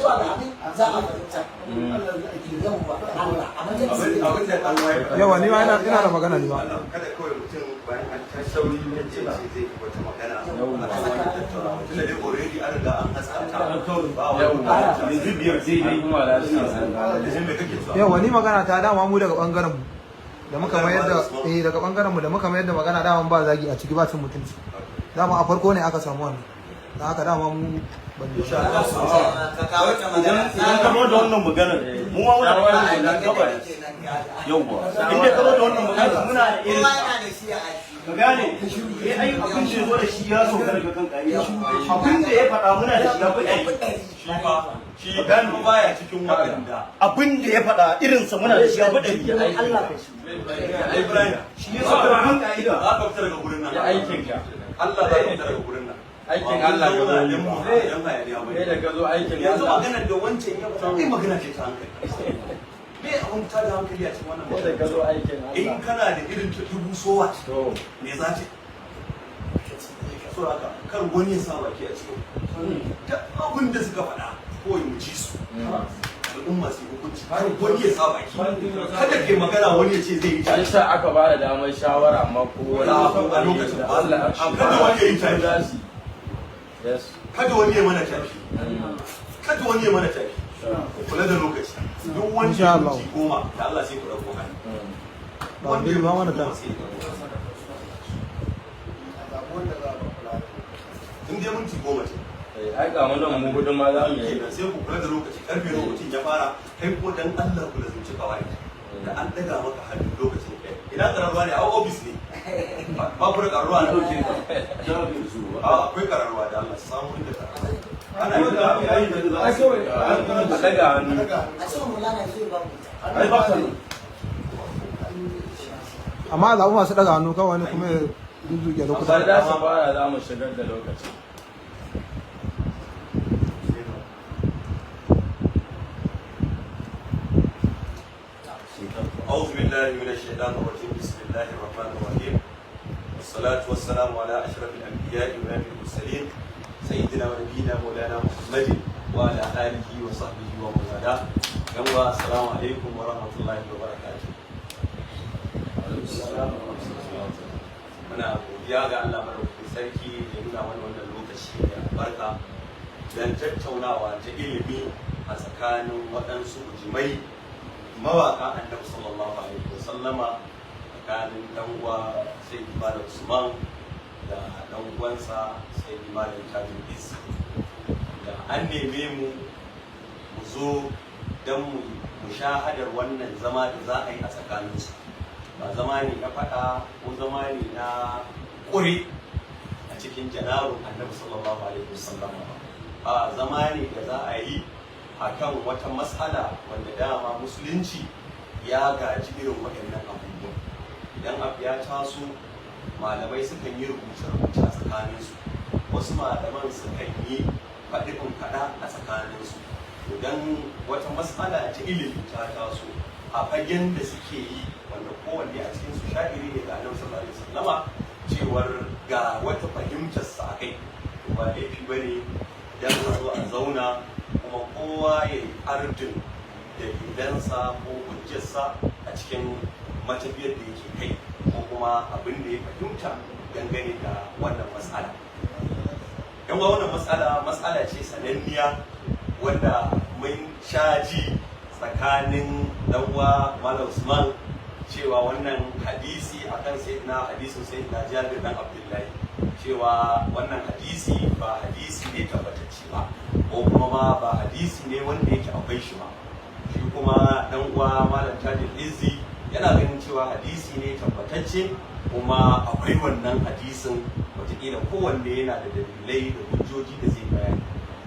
zuwa ga abin za a fahimta. Yawwa, Allah a majalisi. Abin da ɗan waye faɗa. Yawa, ni ma ina da magana ni ma. Kada kawai mutum bayan an tashi sauri ya ce zai yi wata magana a kan wani tattaunawa, tunda dai already an riga an haska ta, ba wani Yanzu biyar daidai. Kuma za su yanzu me kake so? Yawa, ni magana ta, dama mu daga bangaren mu da muka mayar da, eh, daga bangaren mu da muka mayar da magana, dama ba zagi a ciki, ba cin mutunci. Dama a farko ne aka samu wannan, dan haka dama mu ban Insha Allah. Ka kawo ta magana. Idan ka zo da wannan maganar, mu ma muna da wannan gabar. Yauwa, in dai ka zo da wannan maganar, muna da irin Kowa yana da shi a aji. Ka gane, eh, ai abin da ya zo da shi ya sauka daga kan ƙa'ida. Abin da ya faɗa muna da shi ya fi ɗari. Shi fa shi gano baya cikin waɗanda Abin da ya faɗa irinsa muna da shi ya fi ɗari. Allah ka shi. Ibrahim Shi ya sauka daga kan ƙa'ida. za ka fita daga gurin nan. Ya aikin ka. Allah, za ka fita daga gurin nan. Aikin Ba mun Allah ka zauna zo yi dan mu ba. dan hayaniya ba. Kai da ka zo aikin Yanzu Allah. maganar da wancan ya faɗa, ai magana ce ta hankali. Me abun ta da hankali a cikin wannan Kai da magana? ka zo aikin In Allah. kana da irin ta dubu sowa To. me za ta so haka? Kar wani ya sa baki a cikin duk abin da suka faɗa, kawai mu ji su, al'umma su yi hukunci. Kar wani ya sa baki, kada ke magana wani ya ce zai yi Shi tashi. sa aka ba da damar shawara, amma kowa A lokacin ba. Allah. Kada wani ya yi tashi. Za su yi. Yes. Kada wani ya mana tafi, kada wani ya mana tafi. Ku kula da lokaci, duk wanda Insha ya Allah. minti 10 da Allah sai ku ɗauko hannu. Ba bil ba mana ta. Goma sai ya ɗauko. In dai minti 10 ce. Eh, ai ga mu nan mu gudun ma za mu yi. Kenan sai ku kula da lokaci, karfe lokacin ya fara. Kai ko dan Allah ku lazumci kawai da an daga maka hannu lokacin kai. Ina kararruwa ne? A office ne ba ku da kararruwa ne? A akwai kararruwa, da Allah samu inda kararruwa ana yi da A daga hannu. A ce mulana zai ba mu ita. Ai ba ta nan. Amma a zaɓi masu ɗaga hannu, kawai wani kuma ya zuzuke Sai lokuta. za su fara, za mu shigar da lokaci. أعوذ بالله من الشيطان الرجيم. بسم الله الرحمن الرحيم، والصلاة والسلام على أشرف الأنبياء وإمام المرسلين، سيدنا ونبينا مولانا محمد وعلى آله وصحبه ومن والاه. يوم السلام عليكم ورحمة الله وبركاته. Muna godiya ga Allah madaukakin sarki da ya nuna mana wannan lokaci da albarka don tattaunawa ta ilimi a tsakanin waɗansu ujimai mawaka Annabi sallallahu alaihi wasallama, tsakanin dan uwa sai Malam Usman da dan uwansa sai Malam Tajul Izzi, da an neme mu mu zo don mu mushahadar wannan zama da za a yi a tsakaninsu. Ba zama ne na faɗa ko zama ne na ƙure a cikin janarun Annabi sallallahu alaihi wasallama ba, a zama ne da za a yi akan wata matsala wanda dama Musulunci ya gaji irin waɗannan abubuwan. Idan abu ya taso, malamai sukan yi rubuce-rubuce a tsakaninsu, wasu malaman sukan yi faɗi in faɗa a tsakaninsu. Idan wata matsala ta ilimi ta taso a fagen da suke yi, wanda kowanne a cikinsu sha'iri ne ga Annabi sallallahu alaihi wasallama, cewar ga wata fahimtar sa akai, to ba laifi bane dan a zo a zauna kuma kowa ya yi ardin dalilansa ko hujjarsa a cikin matafiyar da yake kai ko kuma abin da ya fahimta dangane da wannan matsala. Yan wannan matsala, matsala ce sananniya wanda mun sha ji tsakanin uwa Malam Usman cewa wannan hadisi akan Sayyidina, hadisin Sayyidina Jabir dan Abdullahi, cewa wannan hadisi ba hadisi ne tabbatacce ba, ko kuma ma ba hadisi ne wanda yake akwai shi ba. Shi kuma dan uwa Malam Tajul Izzi yana ganin cewa hadisi ne tabbatacce kuma akwai wannan hadisin. Wataƙila kowanne yana da dalilai da hujjoji da zai bayani.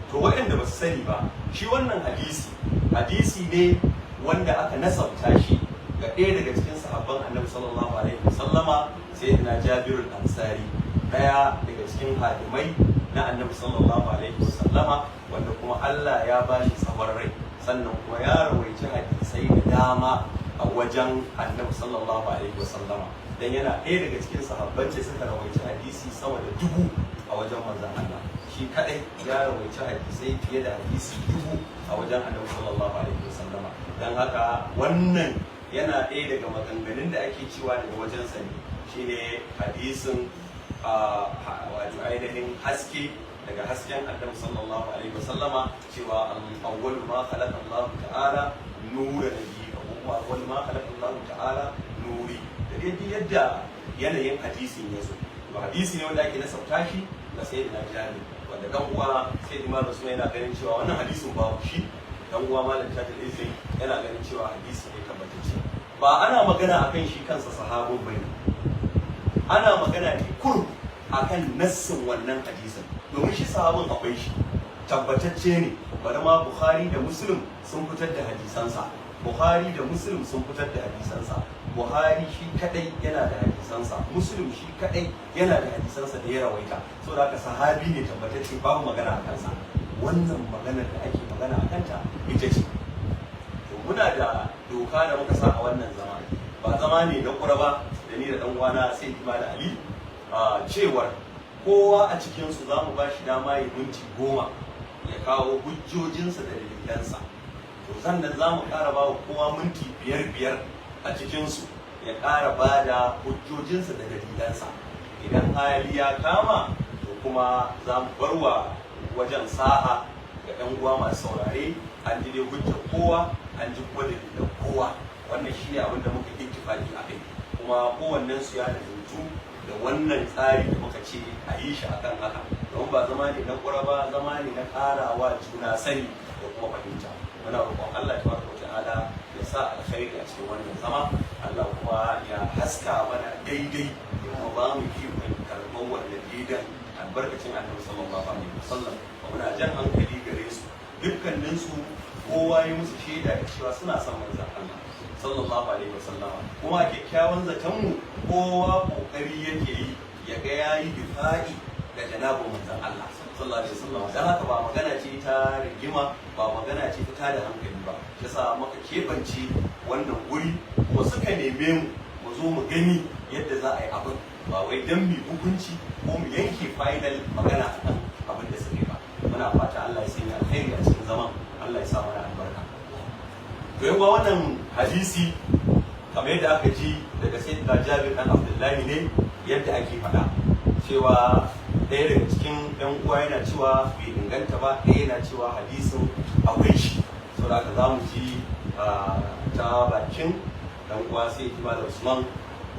To, waɗanda ba su sani ba, shi wannan hadisi, hadisi ne wanda aka nasabta shi ga ɗaya daga cikin sahabban Annabi sallallahu alaihi wasallama, Sayyidina Jabir al-Ansari, ɗaya daga cikin hadimai na Annabi sallallahu alaihi wasallama, wanda kuma Allah ya bashi tsawon rai, sannan kuma ya rawaici hadisai da dama a wajen Annabi sallallahu alaihi wasallama, dan yana ɗaya daga cikin sahabban da suka rawaici hadisi sama da 1000 a wajen Manzon Allah. Shi kadai ya rawaici hadisai hadisai fiye da hadisi 1000 a wajen Annabi sallallahu alaihi wasallama. Dan haka wannan yana ɗaya daga maganganun da ake cewa daga wajensa ne, shine hadisin wato ainihin haske daga hasken Annabi sallallahu alaihi wasallama, cewa awwalu ma khalaqa Allah ta'ala nura nabi, ko kuma awwalu ma khalaqa Allah ta'ala nuri, da dai yadda yanayin hadisin ya zo. To hadisi ne wanda ake nasabta shi ga Sayyidina Jabir, wanda dan uwa Sayyidina Rasul yana ganin cewa wannan hadisin babu shi. Dan uwa Malam Tajul Izzi yana ganin cewa hadisi ne tabbatacce. Ba ana magana akan shi kansa sahabin bane, ana magana ne kur akan nassin wannan hadisin, domin shi sahabin akwai shi, tabbatacce ne. Bari ma Bukhari da Muslim sun fitar da hadisansa. Bukhari da Muslim sun fitar da hadisansa. Buhari shi kadai yana da hadisansa, Muslim shi kadai yana da hadisansa da ya rawaita. Saboda haka sahabi ne tabbatacce, babu magana a kansa. Wannan maganar da ake magana a kanta ita ce. To muna da doka da muka sa a wannan zama, ba zama ne na kura ba, da ni da dan uwana sai da Ali, a cewar kowa a cikinsu za mu ba shi dama ya minti 10 ya kawo hujjojinsa da dalilansa. To sannan za mu ƙara ba wa kowa minti 5 5 a cikinsu ya ƙara ba da hujjojinsa da dalilansa. Idan hali ya kama, to kuma za mu bar wa wajen sa'a ga 'yan uwa masu saurare. An ji dai hujjar kowa, an ji kuma dalilan kowa. Wannan shine abin da muka ittifaki a kai, kuma kowannen su ya nazartu da wannan tsari da muka ce a yi shi akan haka, don ba zama ne na ƙura ba, zama ne na ƙarawa juna sani da kuma fahimta. Muna roƙon Allah tabaraka wa ta'ala ya sa alkhairi a cikin wannan zama, Allah kuma ya haska mana daidai ya kuma ba mu ikon karɓar wannan daidan, albarkacin Annabi sallallahu alaihi wasallam. Muna jan hankali gare su dukkanin su, kowa ya musu shaida da cewa suna son manzon Allah sallallahu alaihi wasallam, kuma kyakkyawan zaton mu kowa kokari yake yi ya ga yayi difa'i ga janabin manzon Allah sallallahu alaihi wasallam. Dan haka ba magana ce ta rigima ba, magana ce ta tada hankali ba. Yasa muka keɓance wannan guri, kuma suka neme mu mu zo mu gani yadda za a yi abin, ba wai dan mu hukunci ko mu yanke final magana akan abin da suka yi ba. Muna fata Allah ya sanya alkhairi a cikin zaman, Allah ya sa mana albarka. To yawa, wannan hadisi kamar yadda aka ji daga Sayyidina Jabir dan Abdullahi ne, yadda ake faɗa cewa ɗaya daga cikin ɗan uwa yana cewa bai inganta ba, ɗaya yana cewa hadisin akwai shi. Saboda haka za mu ji ta bakin ɗan uwa sai da Usman,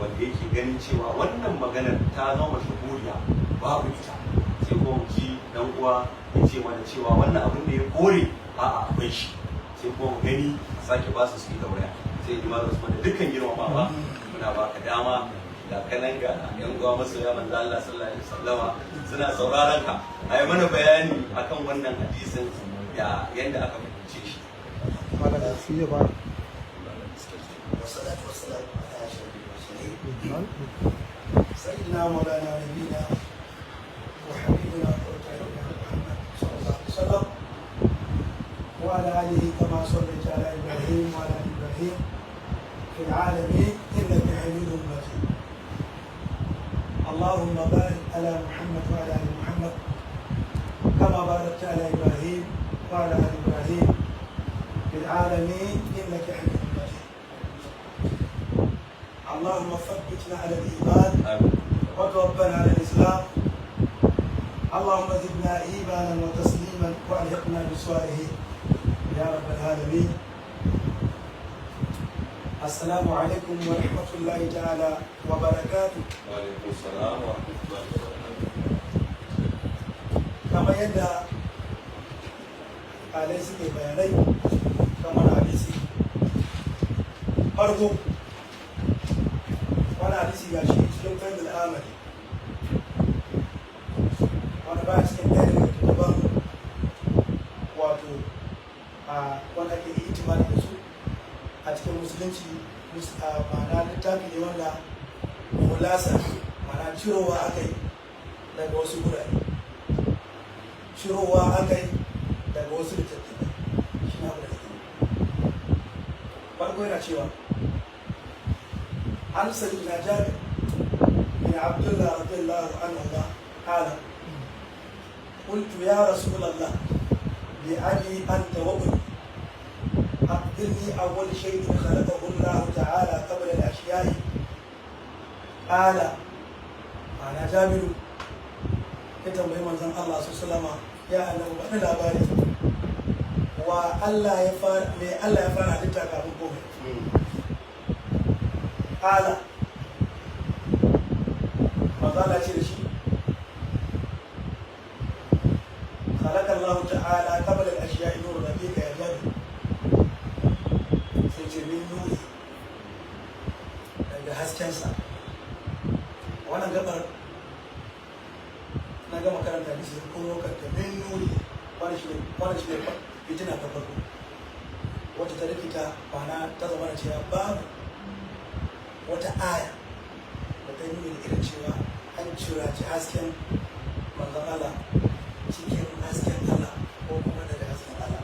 wanda yake ganin cewa wannan maganar ta zama mashahuriya, babu ita. Sai kuma mu ji ɗan uwa ya ce mana cewa wannan abin da ya kore, a'a, akwai shi. Sai kuma mu gani a sake ba su su yi dauraya. Sai da Usman, da dukkan girmamawa, muna baka dama da kanan ga yan uwa masoya manzo Allah sallallahu alaihi wasallama suna sauraron ka, ayi mana bayani akan wannan hadisin da yanda aka fahimce shi. Malam shi zai fara. والصلاة والسلام على أشرف المرسلين، سيدنا مولانا نبينا وحبيبنا قرة عيوننا محمد صلى الله عليه وسلم، وعلى آله كما صليت على إبراهيم وعلى آل إبراهيم في العالمين إنك حميد مجيد. اللهم بارك على محمد وعلى آل محمد كما باركت على إبراهيم وعلى آل إبراهيم في العالمين إنك حميد مجيد. اللهم ثبتنا على الإيمان Amin. وتوفنا على الإسلام. اللهم زدنا إيمانا وتسليما وألحقنا بالصالحين يا رب العالمين. السلام عليكم ورحمة الله تعالى وبركاته. Wa alaikum salam wa rahmatullahi wa barakatuh. Kamar yadda alai suke bayanai kamar hadisi farko, wani hadisi ga shi cikin Faidul Amali, wani ba cikin ɗaya daga littattafan wato a wanda ake itimadi da su a cikin musulunci, ma'ana littafi ne wanda kulasa, ma'ana cirowa aka yi daga wasu gurare, cirowa aka yi daga wasu littattafai. Shi na abu da kake farko yana cewa an sayyidina Jabir bin Abdullah radiyallahu anhu قال: قلت يا رسول الله. بأبي أنت وأمي، أخبرني أول شيء خلقه الله تعالى قبل الأشياء. قال، أنا جابر ya tambayi manzon Allah su salama ya annabi, ba ni labari wa Allah ya fara, me Allah ya fara halitta kafin komai? Qala, manzon Allah ce da shi: khalaqa Allah ta'ala qabla al-ashya'i nur rabbika ya Jabir. Sai ce min nuri, daga haskensa. Wannan gabar na gama karanta hadisi sai komo kanta min nuri. Wannan shi ne fitina ta farko wacce ta rikita, ma'ana ta zama da cewa babu wata aya da ta nuna da irin cewa an ciraci hasken manzon Allah cikin hasken Allah ko kuma daga hasken Allah.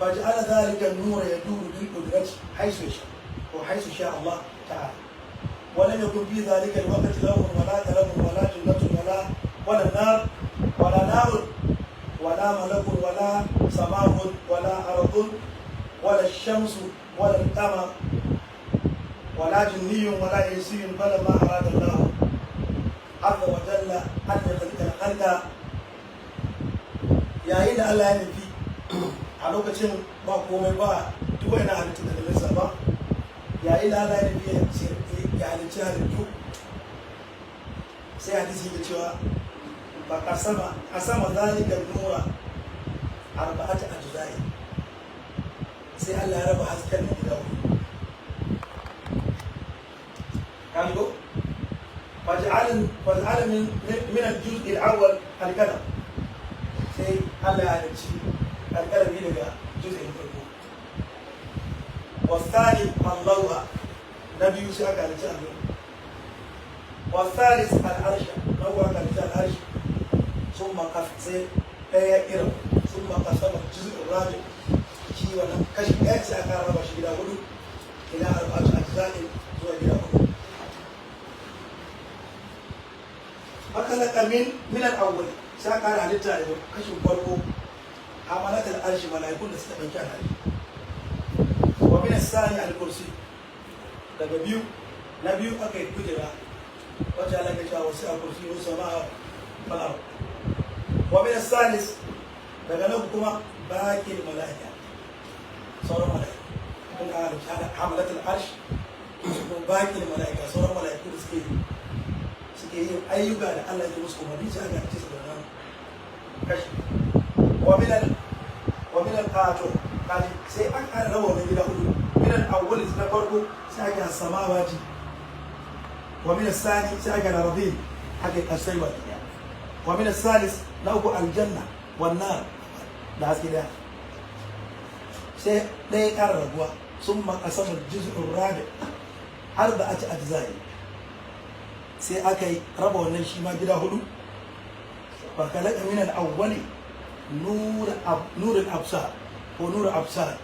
فجعل ذلك النور يدور بالقدرة حيث يشاء وحيث شاء الله تعالى، ولم يكن في ذلك الوقت لوح ولا قلم ولا جنة ولا النار ولا نار ولا ملك ولا سماء ولا أرض ولا الشمس ولا القمر ولا جني ولا إنسي. فلما أراد الله عز وجل أن يخلق الخلق، yayin da Allah ya nufi a lokacin ba komai ba, duk wani halittu da nisa ba, yayin da Allah ya nufi ya halicci halittu, sai hadisi yake cewa ba kasama kasama zalika nura arba'ata ajza'i, sai Allah ya raba hasken na gida hudu. Kan go faj'al min al-juz' al-awwal al-kalam, sai Allah ya halicci alƙalami daga juz'in farko. Wasani اللوح, na biyu sai aka halicci allo. والثالث العرش, na uku aka halicci al'arshi. ثم sai ɗaya ya kira ثم قسم الجزء الرابع, shi wannan kashi ɗaya sai aka raba shi gida hudu, إلى أربعة أجزاء, zuwa gida hudu. فخلق من الأول, sai aka halitta daga kashin farko حملة العرش, mala'ikun da suka ɗauki al'arshi. ومن الثاني الكرسي, daga biyu, na biyu aka yi kujera wacce Allah ya cewa وسع كرسيه السماء والأرض. ومن الثالث, daga nan kuma باقي الملائكة, sauran mala'iku kun ga حملة العرش su kuma باقي الملائكة, sauran mala'iku da suke yin ayyuka da Allah ya musu umarni, sai aka ce su da nan kashi. ومن الآتو kaji, sai an ƙara raba wannan gida hudu. من الأول, na farko sai aka السماوات. ومن الثاني sai aka الأرضين, aka kasai wa ɗaya. ومن الثالث, na uku الجنة والنار da haske daya. Sai ɗaya ƙara raguwa. ثم قسم الجزء الرابع أربعة أجزاء, sai aka yi raba wannan shi ma gida hudu. فخلق من الأول نور الأبصار ko نور أبصار،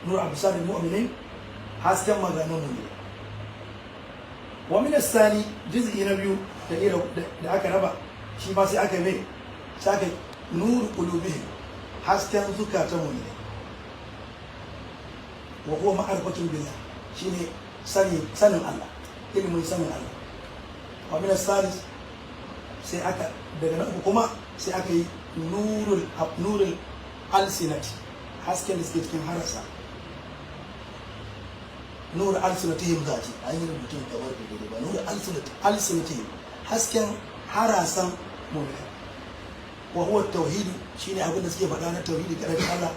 نور أبصار المؤمنين, hasken maganin mu'mini. ومن الثاني, juz'i na biyu da aka raba shi ma sai aka mai sai aka نور قلوبهم, hasken zukatan mu'mini. وهو معرفة بالله, shine sani, sanin Allah, ilimin sanin Allah. ومن الثالث, sai aka daga na uku kuma sai aka yi نور الألسنة, hasken da suke cikin harasa, نور ألسنتهم zati an yi rubutun kamar da dai ba نور ألسنتهم, hasken harasan mu'mini. وهو التوحيد, shine abin da suke faɗa na tauhidi, karanta Allah,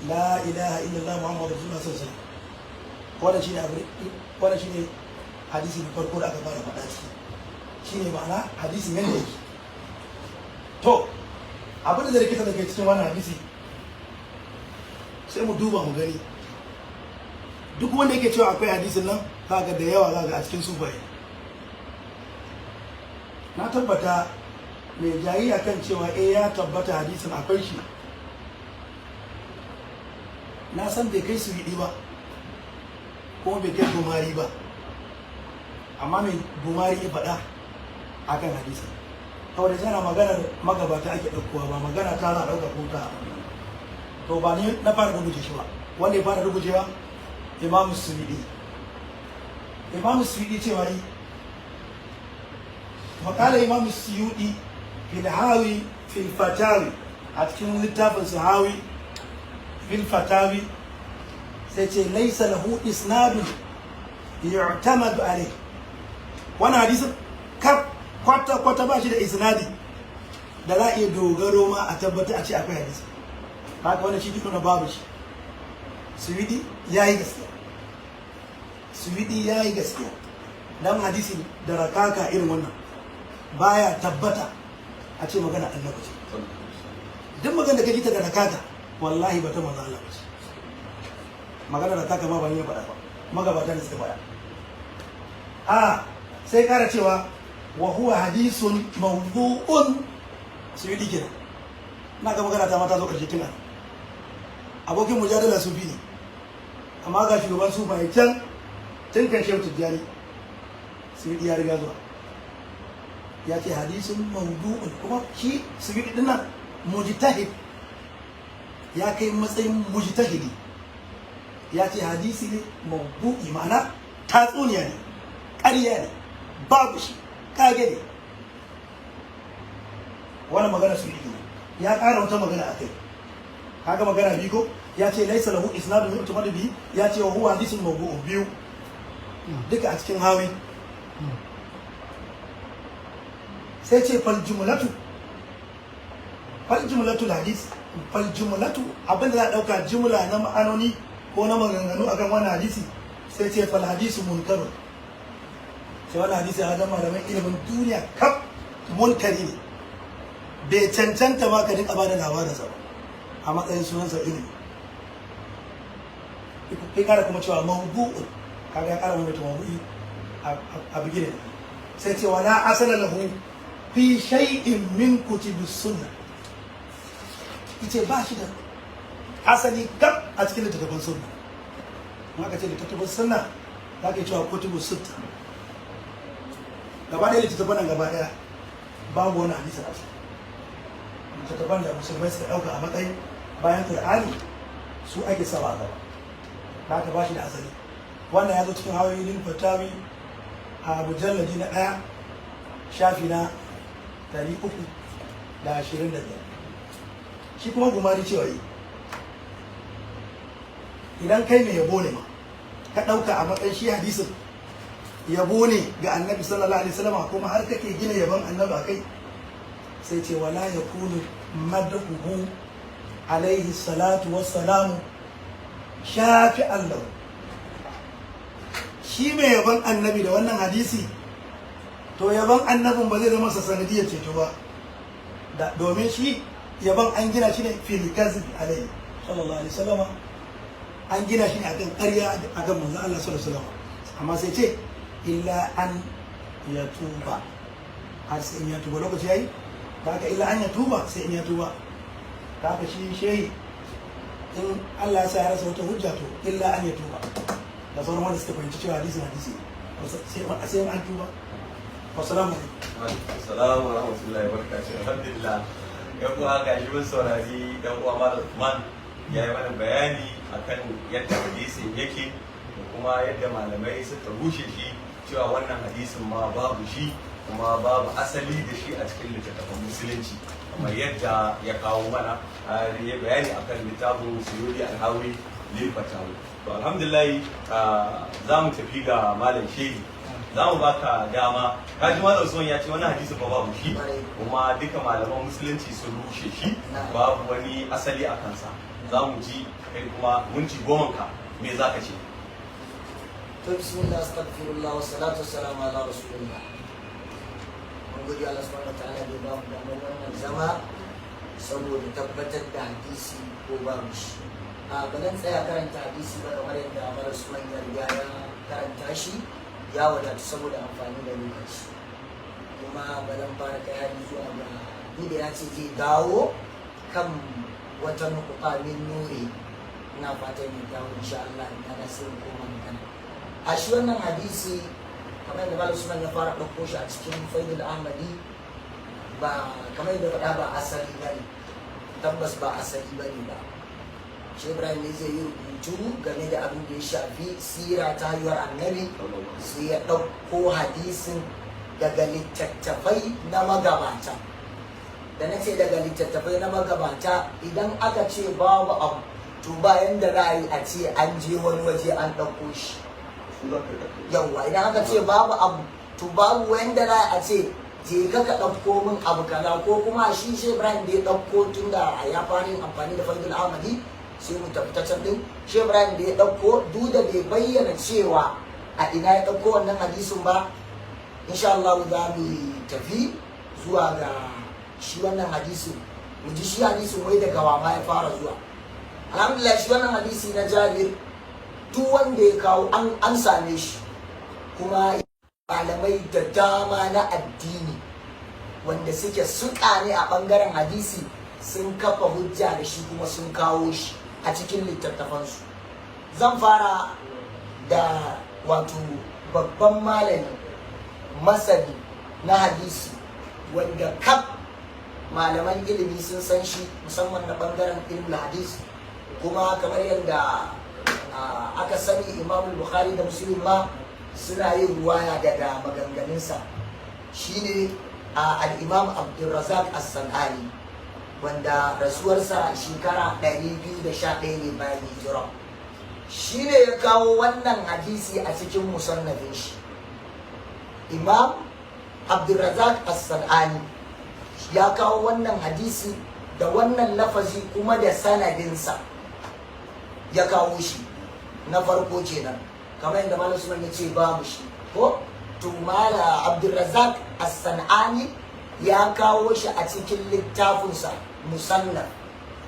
لا إله إلا الله محمد رسول الله صلى الله عليه وسلم. Wannan shine abu, wannan shine hadisi na farko da aka fara faɗa ciki, shine ma'ana hadisin yadda yake. To, abin da zai rikita da kai cikin wannan hadisi, sai mu duba mu gani, duk wanda yake cewa akwai hadisin nan, za ga da yawa za ga a cikin sufaye. Na tabbata mai jayi akan cewa eh, ya tabbata hadisin akwai shi, na san bai kai su ba kuma bai kai Gumari ba, amma mai Gumari ya faɗa akan hadisin. Kawai tana maganar magabata ake ɗaukowa, ba magana ta za a ɗauka ko ta. To, ba ni na fara rubuce shi ba. Wanda ya fara rubucewa, Imamu Suyudi. Imamu Suyudi cewa yi وقال Imam Suyudi في الحاوي في الفتاوي, a cikin littafin Sahawi fil Fatawi, sai ce ليس له إسناد يعتمد عليه. Wannan hadisin kaf kwata kwata ba shi da isnadi da za a iya dogaro ma a tabbata a ce akwai hadisi haka. Wannan shi na babu shi. Suyudi ya yi gaskiya, Suyudi ya yi gaskiya, dan hadisi da rakaka irin wannan baya tabbata a ce magana Annabi ce. Duk magana da kaji ta da rakaka, wallahi ba ta manzo Allah ba ce. Magana rakaka ma ban yi faɗa ba, magabata ne suka faɗa. A sai kara cewa وهو حديث موضوع. Suyudi kenan. Na ga magana ta mata zo karshe tun abokin mujadala sufi ne, amma ga shugaban sufaye can tun kan Shehu Tijjani, Suyudi ya riga zuwa, ya ce حديث موضوع. Kuma shi Suyudi din nan mujtahid, ya kai matsayin mujtahidi, ya ce hadisi ne mawdu'i, ma'ana tatsuniya ne, ƙarya ne, babu shi, kage ne. Wannan magana su yi. Ya ƙara wata magana a kai. Kaga magana biyu ko? Ya ce ليس له إسناد يعتمد به, ya ce وهو حديث موضوع, biyu duka a cikin Hawi. Sai ce فالجملة فالجملة الحديث فالجملة, abinda za a ɗauka jumla na ma'anoni ko na maganganu akan wannan hadisi, sai ce فالحديث منكر. Sai wannan hadisi a wajen malaman ilimin duniya kaf munkari ne, bai cancanta ma ka dinka bada labarinsa ba a matsayin sunansa ilimi. Kai kara kuma cewa mawdu'un, kaga ya kara maimaita mawdu'i a bigire. Sai ce ولا أصل له في شيء من كتب السنة. Yace ba shi da asali gab a cikin littattafan sunna. In aka ce littattafan sunna, za ka yi cewa كتب الستة gaba ɗaya. Littattafan nan gaba ɗaya babu wani hadisi a ciki. Littattafan da musulmai suka ɗauka a matsayin bayan Qur'ani su ake sawa a gaba, da aka ba shi da asali. Wannan ya zo cikin Hawi Fatawi a mujalladi na 1, shafi na 325. Shi kuma Gumari cewa yi idan kai mai yabo ne ma ka ɗauka a matsayin shi hadisin yabo ne ga Annabi sallallahu alaihi wasallam, kuma har kake gina yabon Annabi a kai, sai ce ولا يكون مدحه عليه الصلاة والسلام شافعا له. Shi mai yabon Annabi da wannan hadisi, to yabon Annabin ba zai zama sa sanadiyar ceto ba, da domin shi yabon an gina shi ne في الكذب عليه صلى الله عليه وسلم, an gina shi ne akan ƙarya akan manzo Allah صلى الله عليه وسلم. Amma sai ce إلا أن يتوب, har sai in ya tuba. Lokaci yayi da haka إلا أن يتوب, sai in ya tuba. Da haka shi shehi, in Allah ya sa ya rasa wata hujja, to إلا أن يتوب da sauran wanda suka fahimci cewa hadisin hadisi sai an tuba. Wassalamu alaikum. Assalamu wa rahmatullahi wa barakatuh. Alhamdulillah. Yan uwa, ga shi mun saurari dan uwa Malam Usman, ya yi mana bayani akan yadda hadisin yake da kuma yadda malamai suka rushe shi, cewa wannan hadisin ma babu shi, kuma babu asali da shi a cikin littattafan musulunci, kamar yadda ya kawo mana har ya bayani akan littafin Suyudi Alhawi lil Fatawi. To, alhamdulillah, za mu tafi ga Malam Shehi, za mu baka dama. Kaji Malam Usman ya ce wannan hadisi ba babu shi, kuma duka malaman musulunci sun rushe shi, babu wani asali a kansa. Za mu ji kai kuma minti 10 ka, me za ka ce? To, bismillah, astaghfirullah, wa salatu wassalamu ala rasulillah. Mun gode Allah subhanahu wa ta'ala da ya ba mu damar wannan zama saboda tabbatar da hadisi ko babu shi. A ba zan tsaya karanta hadisi ba, kamar yadda Amar Usman ya riga ya karanta shi, ya wadatu saboda amfani da lokaci. Kuma ba zan fara kai hari zuwa ga ni da ya ce zai dawo kan wata نقطة من نوره. Ina fatan ya dawo insha Allah, in ya sai mu koma magana a shi wannan hadisi, kamar yadda Malam Usman ya fara ɗauko shi a cikin Faidul Ahmadi. Ba kamar yadda faɗa, ba asali ba ne, tabbas ba asali ba ne ba. Shi Ibrahim ne zai yi rubutu game da abin da ya shafi sira ta haihuwar Annabi, sai ya ɗauko hadisin daga littattafai na magabata. Da na ce daga littattafai na magabata, idan aka ce babu abu, to bayan da za a yi a ce an je wani waje an ɗauko shi. Yawwa, idan aka ce babu abu, to babu wanda za a ce je ka ka ɗauko min abu kaza, ko kuma shi Shi Ibrahim da ya ɗauko, tun da ya fara yin amfani da Faidul Ahmadi, sai mu tafi ta can din. Shi Ibrahim da ya ɗauko, duk da bai bayyana cewa a ina ya ɗauko wannan hadisin ba, insha Allah za mu tafi zuwa ga shi wannan hadisin, mu ji shi hadisin wai daga wa ma ya fara zuwa. Alhamdulillah, shi wannan hadisi na Jabir, duk wanda ya kawo an same shi, kuma malamai da dama na addini wanda suke suka ne a bangaren hadisi sun kafa hujja da shi, kuma sun kawo shi a cikin littattafansu. Zan fara da wato babban malami masani na hadisi wanda kaf malaman ilimi sun san shi, musamman na bangaren ilmul hadis. Kuma kamar yadda aka sani, Imam Bukhari da Muslim ma suna yin ruwaya daga maganganunsa, shine al-Imam Abdulrazak As-Sanani, wanda rasuwarsa shekara 211 ne bayan hijira. Shine ya kawo wannan hadisi a cikin musannafin shi. Imam Abdulrazak As-Sanani ya kawo wannan hadisi da wannan lafazi, kuma da sanadinsa ya kawo shi. Na farko kenan, kamar yadda Malam Usman ya ce babu shi ko, to Malam Abdulrazak As-Sanani ya kawo shi a cikin littafinsa Musannaf.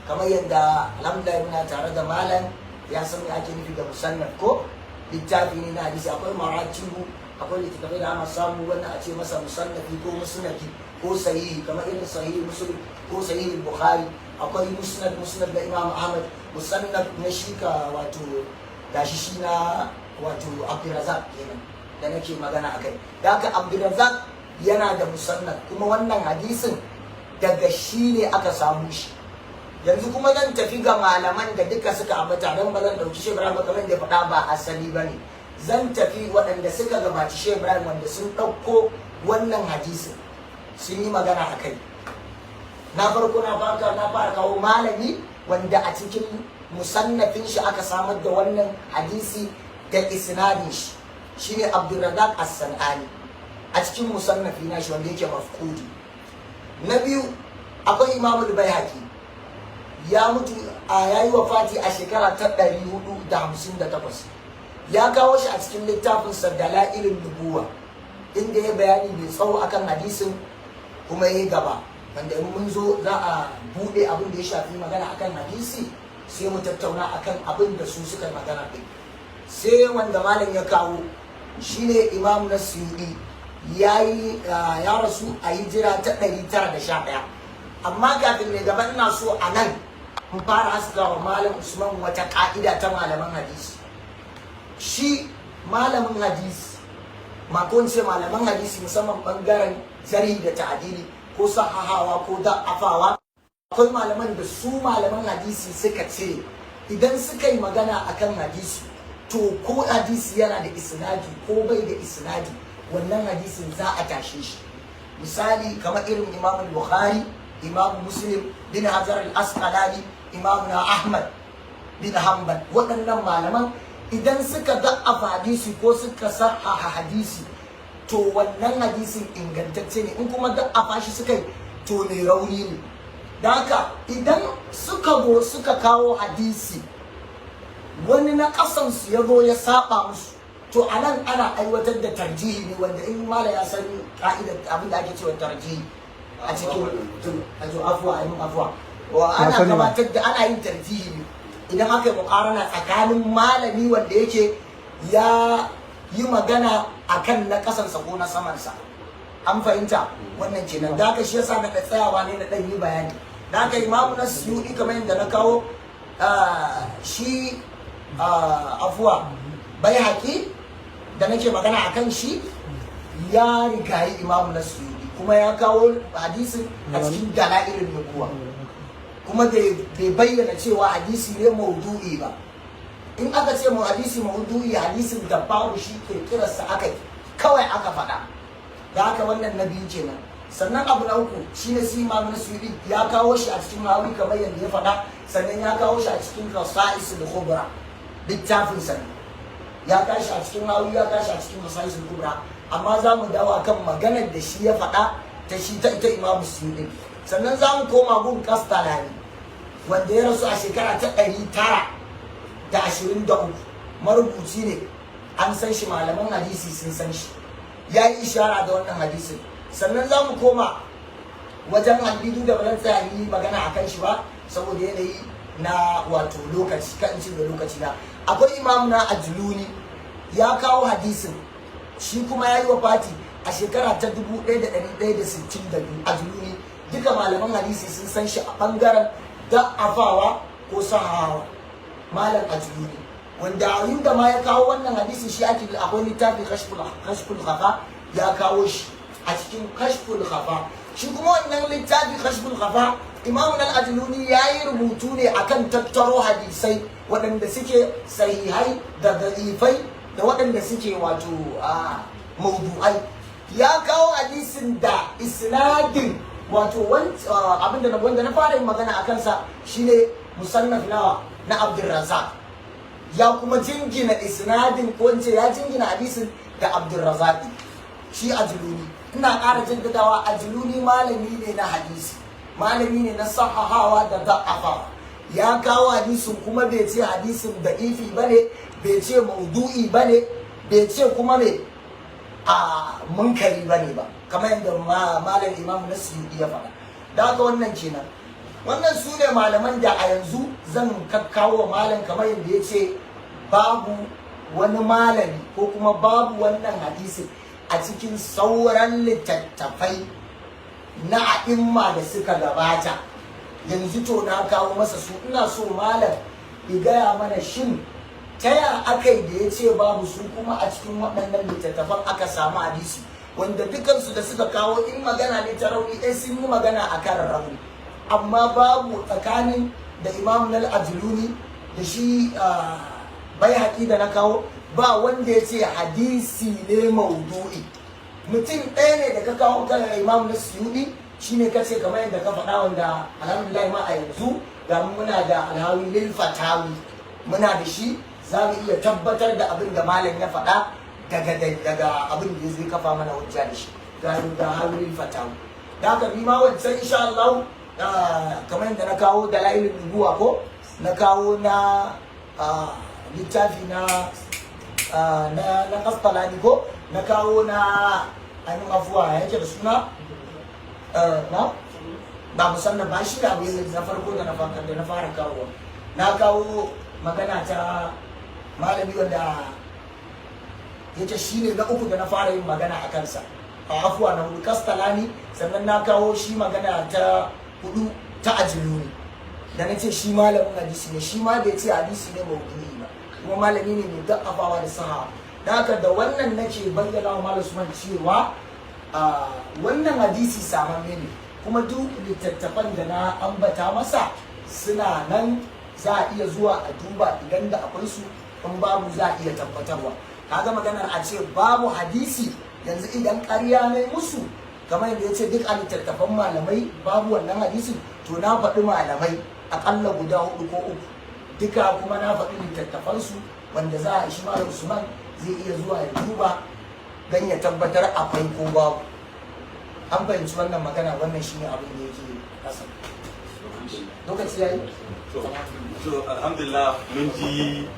Kamar yadda alhamdulillah muna tare da malam, ya san me ake nufi da musannaf ko. Littafi ne na hadisi. Akwai maratibu, akwai littattafai da ana samu wannan a ce masa musannafi ko musnadi ko sahihi, kamar irin Sahihi Muslim ko Sahihi Bukhari. Akwai musnad, musnad na Imam Ahmad, musannaf na shika, wato gashi shi na wato Abdulrazak kenan da nake magana akai. Da haka Abdulrazak yana da musannaf, kuma wannan hadisin daga shi ne aka samu shi. Yanzu kuma zan tafi ga malaman da duka suka ambata, don ba zan ɗauki Shehu Ibrahim ba, kamar da faɗa ba asali ba ne. Zan tafi waɗanda suka gabaci Shehu Ibrahim wanda sun ɗauko wannan hadisin sun yi magana a kai. Na farko na fara kawo malami wanda a cikin musannafin shi aka samar da wannan hadisi da isnadin shi, shine Abdulrazak As-Sanani, a cikin musannafi na shi wanda yake mafkudi. Na biyu, akwai Imamul Baihaqi. Ya mutu a yayi wafati a shekara ta 458. Ya kawo shi a cikin littafin sa Dalailun Nubuwa, inda ya bayani mai tsawo akan hadisin, kuma ya gaba wanda in mun zo za a bude abin da ya shafi magana akan hadisi, sai mu tattauna akan abin da su suka yi magana ɗin. Sai wanda malam ya kawo, shine Imam na Suyudi. Ya yi ya rasu a hijira ta 911. Amma kafin mai gaba, ina so a nan in fara haska wa Malam Usman wata ka'ida ta malaman hadisi. Shi malamin hadisi ma, ko ce malaman hadisi, musamman bangaren jarhi da ta'adili ko sahahawa ko da'afawa, akwai malaman da su malaman hadisi suka ce idan suka yi magana akan hadisi, to ko hadisi yana da isnadi ko bai da isnadi, wannan hadisin za a tashe shi. Misali kamar irin Imam Bukhari, Imam Muslim, bin Hajar al-Asqalani, Imam na Ahmad bin Hanbal. Waɗannan malaman idan suka da'afa hadisi ko suka sahaha hadisi, to wannan hadisin ingantacce ne. In kuma da'afa shi suka yi, to mai rauni ne. Da haka idan suka zo suka kawo hadisi, wani na ƙasansu ya zo ya saba musu, to a nan ana aiwatar da tarjihi ne, wanda in mala ya san ka'idar abin da ake cewa tarjihi a cikin to a zo, afuwa, ayi mun afuwa, wa ana sani ba. gabatar da, ana yin tarjihi ne idan aka yi muƙarana tsakanin malami wanda yake ya yi magana akan na ƙasansa ko na samansa. An fahimta wannan kenan. Da haka shi yasa na da tsayawa ne na ɗan yi bayani. Da haka Imamu na Suyuɗi, kamar yadda na kawo, shi, afuwa, Bai Haƙi da nake magana akan shi, ya rigayi Imamu na Suyuɗi. Kuma ya kawo hadisin a cikin Dalailin Nubuwa, kuma bai bayyana cewa hadisi ne maudu'i ba. In aka ce mu hadisi maudu'i, hadisin da babu shi, kirkirarsa aka yi kawai aka faɗa. Da haka wannan na biyu kenan. Sannan abu na uku shine su Imam Suyuti ya kawo shi a cikin Hawi kamar yadda ya faɗa, sannan ya kawo shi a cikin Khasa'is al-Kubra, littafin sa ne. Ya kawo shi a cikin Hawi, ya kawo shi a cikin Khasa'is al-Kubra, amma za mu dawo kan maganar da shi ya faɗa ta shi ta ita Imam Suyuti. Sannan za mu koma gun Kastalani, wanda ya rasu a shekara ta 923. Marubuci ne, an san shi, malaman hadisi sun san shi, ya yi ishara da wannan hadisin. Sannan za mu koma wajen Halidu, da ba zan tsaya yi magana a kan shi ba saboda yanayi na wato lokaci, kan cin da lokaci na. Akwai Imam na Ajluni, ya kawo hadisin, shi kuma ya yi wa fati a shekara ta 1162. Ajluni duka malaman hadisi sun san shi a bangaren da'afawa ko sahawa. Malam Ajluni, wanda a inda ma ya kawo wannan hadisi, shi ake akwai littafi Kashful Khafa, ya kawo shi a cikin Kashful Khafa. Shi kuma wannan littafi Kashful Khafa, Imam al-Ajluni ya yi rubutu ne akan tattaro hadisai waɗanda suke sahihai da da'ifai da waɗanda suke wato a maudu'ai. Ya kawo hadisin da isnadin wato abinda wanda na fara yin magana a kansa shine musannaf nawa na Abdulrazak. Ya kuma jingina isnadin, ko in ce ya jingina hadisin da Abdulrazak shi Ajluni. Ina ƙara jaddadawa, Ajluni malami ne na hadisi, malami ne na sahahawa da da'afawa. Ya kawo hadisin kuma bai ce hadisin da'ifi bane, bai ce maudu'i bane, bai ce kuma me a munkari bane ba, kamar yadda malam Imam Nasiri ya faɗa. Da haka wannan kenan. Wannan su ne malaman da a yanzu zan kakkawo wa malam, kamar yadda ya ce babu wani malami ko kuma babu wannan hadisin a cikin sauran littattafai na a'imma da suka gabata. Yanzu to na kawo masa su. Ina so malam ya gaya mana, shin ta ya aka yi da ya ce babu su, kuma a cikin waɗannan littattafan aka samu hadisi, wanda dukansu da suka kawo in magana ne ta rauni, ɗaya sun yi magana a kan rauni, amma babu tsakanin da Imam al-Ajluni da shi bai haƙi da na kawo, ba wanda ya ce hadisi ne maudu'i. Mutum ɗaya ne da ka kawo kan Imam na Suyudi, shine ka ce kamar yadda ka faɗa, wanda alhamdulillah ma a yanzu ga mu muna da Alhawi lil Fatawi, muna da shi, za mu iya tabbatar da abin da malam ya faɗa daga abin da zai kafa mana hujja da shi ga Hawi lil Fatawi. Da haka ni ma wancan insha Allah, kamar yadda na kawo Dalailin Nubuwa, ko na kawo na littafi na Kastalani, ko na kawo na ainihin afuwa yake da suna na ba musamman ba shi da abu na farko da na fara kawo, na kawo magana ta malami wanda yake shi ne na uku da na fara yin magana a kansa, a afuwa na hudu, Kastalani. Sannan na kawo shi magana ta hudu ta Ajiluni, da na ce shi malamin hadisi ne, shi ma bai ce hadisi ne maudu'i ba, kuma malami ne mai da'afawa da saha. Da haka da wannan nake bayyana wa Malam Usman cewa wannan hadisi samamme ne, kuma duk littattafan da na ambata masa suna nan, za a iya zuwa a duba idan da akwai su. In babu, za a iya tabbatarwa. Kaga maganar a ce babu hadisi yanzu, idan ƙarya ne musu, kamar yadda ya ce duk a littattafan malamai babu wannan hadisin, to na faɗi malamai aƙalla guda hudu ko uku, duka kuma na faɗi littattafansu, wanda za a shi Malam Usman zai iya zuwa ya duba don ya tabbatar akwai ko babu. An fahimci wannan magana? Wannan shine abin da yake ƙasa. Lokaci yayi. To, alhamdulillah, mun ji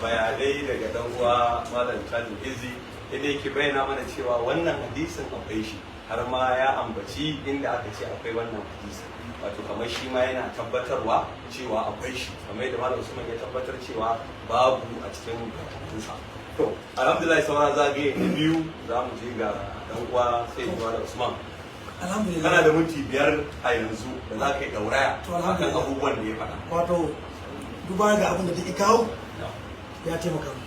bayanai daga dan uwa Malam Tajin Izi, inda yake bayyana mana cewa wannan hadisin akwai shi, har ma ya ambaci inda aka ce akwai wannan hadisi, wato kamar shi ma yana tabbatarwa cewa akwai shi, kamar yadda Malam Usman ya tabbatar cewa babu a cikin karatunsa. To, alhamdulillah, sauran zagaye na biyu za mu je ga dan uwa sai Malam Usman. Alhamdulillah. Kana da minti 5 a yanzu da za ka yi dauraya To, akan alhamdulillah. abubuwan da ya faɗa. Wato duba ga abin da take kawo ya taimaka mu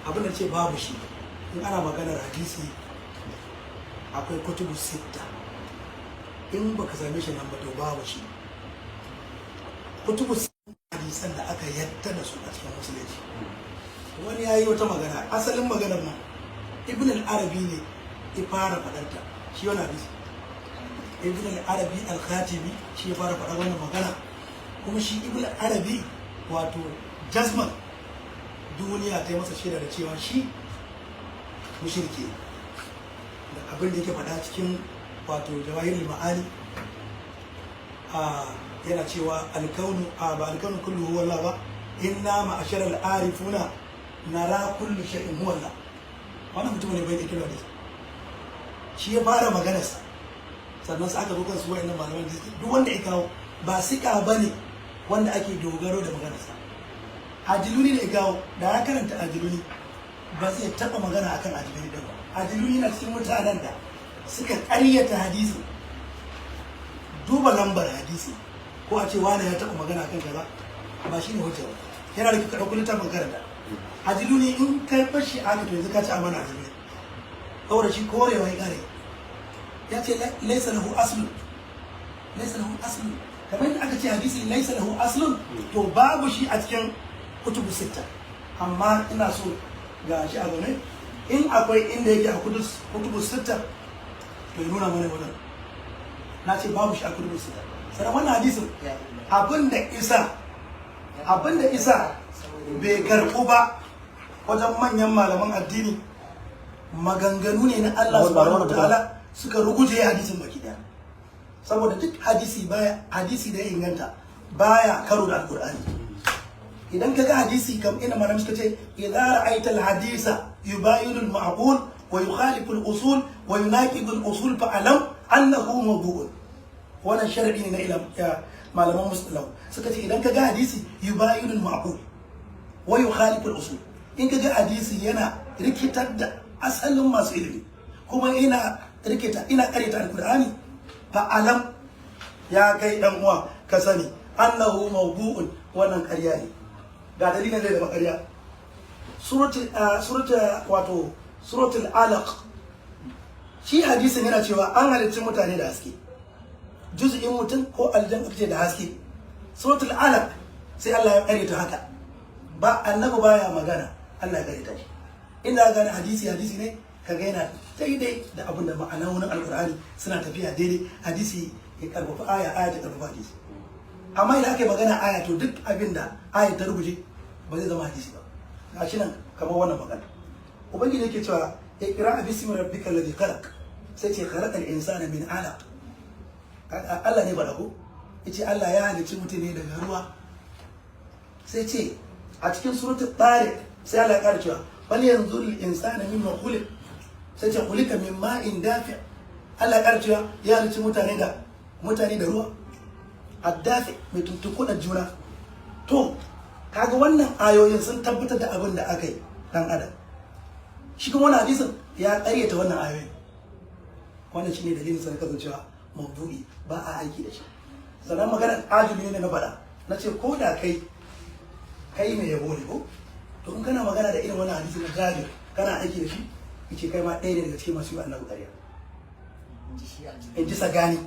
abin da ce babu shi. In ana maganar hadisi Akwai kutubu sitta. In baka same shi nan ba, to babu shi. Kutubu sitta, hadisan da aka yadda da su a cikin musulunci. Wani ya yi wata magana, asalin maganar nan Ibn al-Arabi ne ya fara faɗarta. Shi wani hadisi, Ibn al-Arabi al-Khatimi shi ya fara faɗar wannan magana. Kuma shi Ibn al-Arabi, wato jazman duniya ta yi masa shaida da cewa shi mushriki ne. Da abin da yake faɗa cikin wato Jawahirul Ma'ani, a yana cewa alkaunu, a ba alkaunu kullu huwa Allah ba, inna ma'ashara al-arifuna nara kullu shay'in huwa Allah. Wannan mutum ne bai da kira da shi ya fara maganarsa. Sannan sai aka zo kan su wa'annan malaman da duk wanda ya kawo ba sika bane wanda ake dogaro da maganarsa. Ajiluni ne ya kawo. Da ya karanta Ajiluni, ba zai taɓa magana akan Ajiluni ɗin ba. Ajiluni na cikin mutanen da suka ƙaryata hadisi. Duba lambar hadisi ko a ce wane ya taɓa magana akan kaza ba shi ne hujja ba. Yana da kyau ka ɗauki littafin karanta Ajiluni. In kai bashi aka, to yanzu ka ci amana Ajiluni, saboda shi korewa ya kare, ya ce laisa lahu aslun, laisa lahu aslun. Kamar yadda aka ce hadisi laisa lahu aslun, to babu shi a cikin kutubu sitta. Amma ina so ga shi a zaune, in akwai inda yake a kutubu sitta, to ya nuna mana wajen. Na ce babu shi a kutubu sitta. Sannan wannan hadisin, abin da isa bai karɓu ba wajen manyan malaman addini, maganganu ne na Allah subhanahu wa ta'ala suka ruguje hadisin baki daya. Saboda duk hadisi baya, hadisi da ya inganta baya karo da Alkur'ani. Idan ka ga hadisi, kam ina malamai suka ce idza ra'aita al-hadisa yubayinu al-ma'qul wa yukhalifu al-usul wa yunaqidu al-usul, fa'alam annahu mawdu'un. Wannan sharadi ne na ilam ya malaman mustalah. Suka ce idan ka ga hadisi yubayinu al-ma'qul wa yukhalifu al-usul, in ka ga hadisi yana rikitar da asalin masu ilimi, kuma ina rikita, ina karita Alkur'ani, fa'alam, ya kai dan uwa, ka sani annahu mawdu'un, wannan ƙarya ne. Ga dalilin zai zama ƙarya. Suratul wato Suratul Alaq, shi hadisin yana cewa an halicci mutane da haske, juz'in mutum ko aljan aka ce da haske. Suratul Alaq, sai Allah ya ƙaryata haka. Ba annabi baya magana, Allah ya ƙaryata shi. Inda gane hadisi hadisi ne, kaga yana daidai da abin da ma'ana wani Alkur'ani suna tafiya daidai, hadisi ya karfafa aya, aya ta karfafa hadisi. Amma idan aka yi magana aya, to duk abin da aya ta rubuce ba zai zama hadisi ba. Gashi nan kamar wannan magana, Ubangiji yake cewa iqra bismi rabbikal ladhi khalaq, sai ce khalaqal insana min alaq. Allah ne bada ko yace Allah ya halicci mutum ne daga ruwa. Sai ce a cikin Suratul Tariq, sai Allah ya ƙara cewa bal yanzur al insana mimma khuliq, sai ce khuliqa min ma'in dafi. Allah ya ƙara cewa ya halicci mutane da ruwa addafi, mai tuntukuɗa juna. To kaga wannan ayoyin sun tabbatar da abin da aka yi dan adam. Shi kuma wannan hadisin ya ƙaryata wannan ayoyin. Wannan shine dalilin sa na kasancewa mawdu'i, ba a aiki da shi. Sannan maganar ajuli ne na faɗa, na ce ko da kai kai mai yabo ne ko, to in kana magana da irin wannan hadisi na Jabir kana aiki da shi, yace kai ma ɗaya ne daga cikin masu yi annabi ƙarya. In ji Sagani,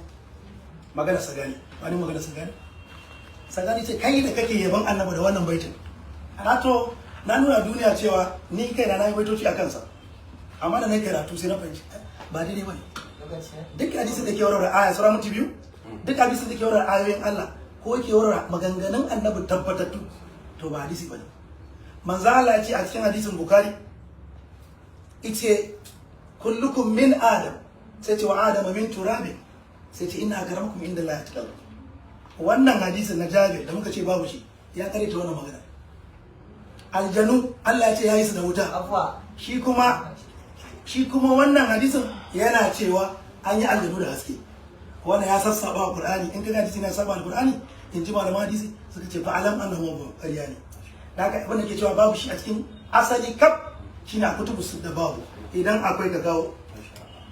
magana Sagani, wani magana Sagani. Sagani ce kai da kake yaban annabi da wannan baitin. Na to na nuna duniya cewa ni kaina na yi baitoci a kansa, amma da na yi karatu sai na fahimci ba daidai ba ne. Duk hadisin da ke warware aya, sauran minti 2, duk hadisin da ke warware ayoyin Allah ko ke warware maganganun annabi tabbatattu, to ba hadisi bane. Manzo Allah ya ce a cikin hadisin Bukhari, yace kullukum min Adam, sai ce wa Adama min turabin, sai ce inna akramakum inda Allah atqakum. Wannan hadisin na Jabir da muka ce babu shi, ya karanta wannan magana. Aljanu Allah ya ce ya yi su da wuta. Afwa. Shi kuma wannan hadisin yana cewa an yi aljanu da haske. Wannan ya sassaba wa Qur'ani. In kaga hadisi na saba Alqur'ani, in ji malaman hadisi suka ce fa'alam annahu mawdu', ƙarya ne. Da haka abin da ke cewa babu shi a cikin asali kaf shine a kutubu da babu. Idan akwai, ka kawo.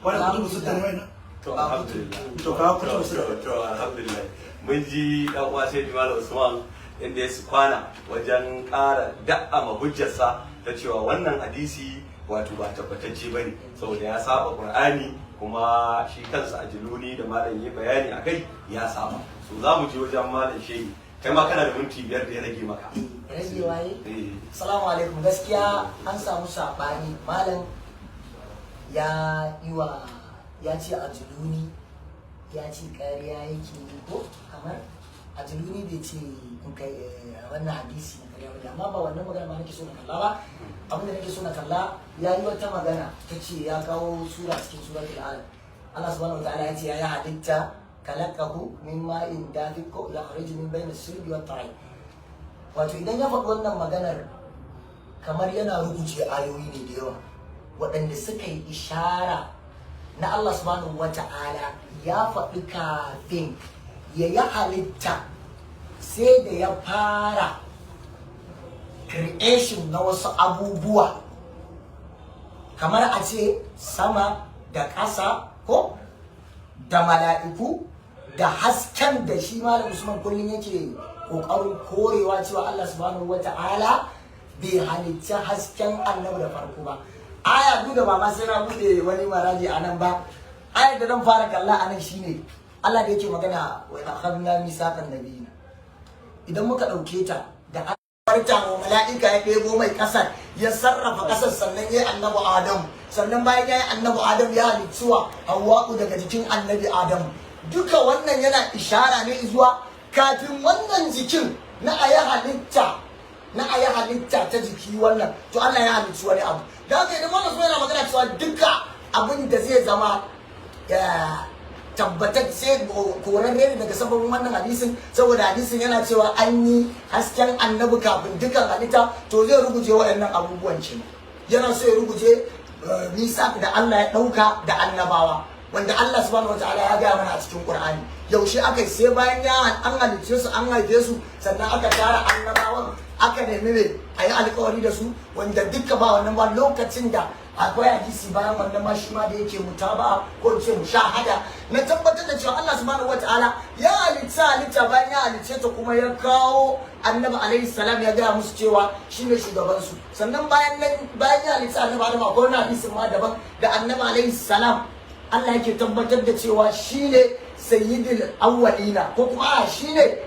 Wannan kutubu sitta ne wannan? To, alhamdulillah. To, kawo kutubu sitta. To, alhamdulillah, mun ji dan uwa sai Malam Usman inda ya su kwana wajen ƙara da'ama hujjarsa ta cewa wannan hadisi wato ba tabbatacce bane, saboda ya saba Qur'ani. Kuma shi kansa Ajiluni da malam ya bayani akai ya saba. So za mu je wajen Malam Shehi, kai ma kana da minti 5 da ya rage maka. Rage waye? Eh. Salamu alaikum. Gaskiya an samu saɓani. Malam ya yi wa, ya ce Ajiluni ya ce ƙarya yake yi, ko kamar Ajiluni bai ce in kai wannan hadisi na ƙarya bane, amma ba wannan magana ma nake so na kalla ba. Abinda nake so na kalla, ya yi wata magana ta ce ya kawo sura cikin Suratul Alaq, Allah subhanahu wa ta'ala ya ce ya yi halitta kalakahu min ma'in dafiq ko yakhruju min bayna sulbi wat ta'i. Wato idan ya faɗi wannan maganar, kamar yana rubuce ayoyi ne da yawa waɗanda suka yi ishara na Allah subhanahu wa ta'ala ya faɗi kafin ya yi halitta, sai da ya fara creation na wasu abubuwa, kamar a ce sama da ƙasa ko da mala'iku da hasken da shi Malam Usman kullum yake ƙoƙarin korewa, cewa Allah subhanahu wa ta'ala bai halicci hasken annabi da farko ba. Aya biyu da ba ma sai na bude wani maraji a nan ba. Ayar da zan fara kalla a nan shine Allah da yake magana wa akhadna misaqan nabiyina. Idan muka ɗauke ta da farta wa mala'ika ya ɗebo mai ƙasar, ya sarrafa ƙasar, sannan ya yi annabi Adam, sannan bayan ya yi annabi Adam ya halicci wa Hawwa'u daga jikin annabi Adam. Duka wannan yana ishara ne zuwa kafin wannan jikin na ayi halitta ta jiki wannan, to Allah ya halicci wani abu. Da haka idan wannan yana magana cewa duka abin da zai zama tabbatacce korarre ne daga sababin wannan hadisin, saboda hadisin yana cewa an yi hasken annabi kafin dukan halitta, to zai ruguje waɗannan abubuwan kenan. Yana so ya ruguje nisa da Allah ya ɗauka da annabawa, wanda Allah subhanahu wataala ya gaya mana a cikin Qur'ani yaushe aka yi. Sai bayan ya an halicce su, an haife su, sannan aka tara annabawan, aka nemi me a yi alkawari da su, wanda duka ba wannan ba. Lokacin da akwai hadisi bayan wannan ma shi ma da yake mutaba ko in ce mushahada na tabbatar da cewa Allah subhanahu wataala ya halitta halitta, bayan ya halicce ta kuma ya kawo annabi alaihi salam, ya gaya musu cewa shine shugaban su. Sannan bayan nan, bayan ya halitta annabi Adam, akwai wani hadisin ma daban da annabi alaihi salam Allah yake tabbatar da cewa shine sayyidul awwalina, ko kuma a shine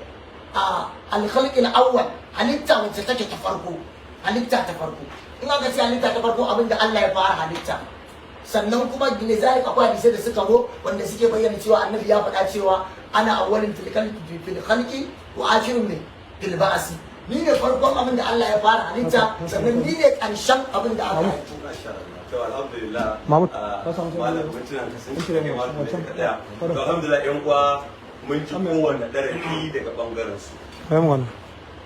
a alkhalqil awwal, halitta wacce take ta farko. Halitta ta farko, in aka ce halitta ta farko, abinda Allah ya fara halitta. Sannan kuma lizalik akwai hadisai da suka zo wanda suke bayyana cewa annabi ya faɗa cewa ana awwalin fil khalqi wa akhirun ne fil ba'si, ni ne farkon abin da Allah ya fara halitta, sannan ni ne ƙarshen abin da aka halitta. Masha Allah. To alhamdulillah. Mahmud, ah, ka samu malam sauran mintunan ka sun Minti cika ne, kai ma wancan. ka daya. To alhamdulillah, yan uwa, mun ji kowanne darasi daga bangaren su. Kai mu wannan.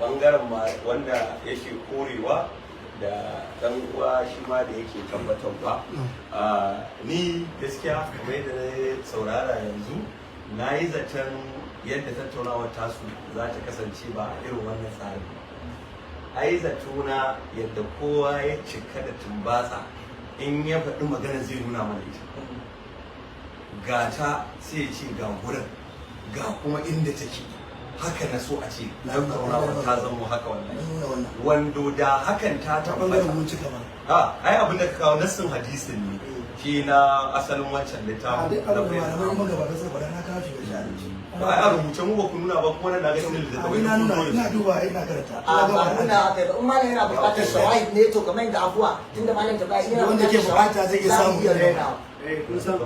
Bangaren ma wanda yake korewa da dan uwa shi ma da yake tabbatarwa. Ah, ni gaskiya kamar yadda na saurara yanzu, na yi zaton yadda tattaunawar tasu za ta kasance ba a irin wannan tsarin ba. Ai zatona yadda kowa ya cika da tumbatsa, in ya faɗi magana zai nuna mana ita gata, sai ya ce ga gurin, ga kuma inda take. Haka na so a ce tattaunawar ta zama haka wannan. Nuna wannan. Wando da hakan ta Ta bangaren tabbata mun cika mana. A ai abin da ka kawo nassin hadisin ne shi na asalin wancan A littafin duk na abin da bayyana. malamai magabata suka faɗa na kawo shi da shi. Ba ai a rubuce mu ba ku nuna ba, kuma nan na ga cikin littattafai Abin na kun nuna zo da ina su. duba ina karanta. A ba nuna haka ba. In malam yana buƙatar shawahid ne, to kamar yadda afuwa tunda malam ta bayan yana Wanda ke buƙatar shawahid, buƙata zai iya za mu samu. iya rainawa. Kun san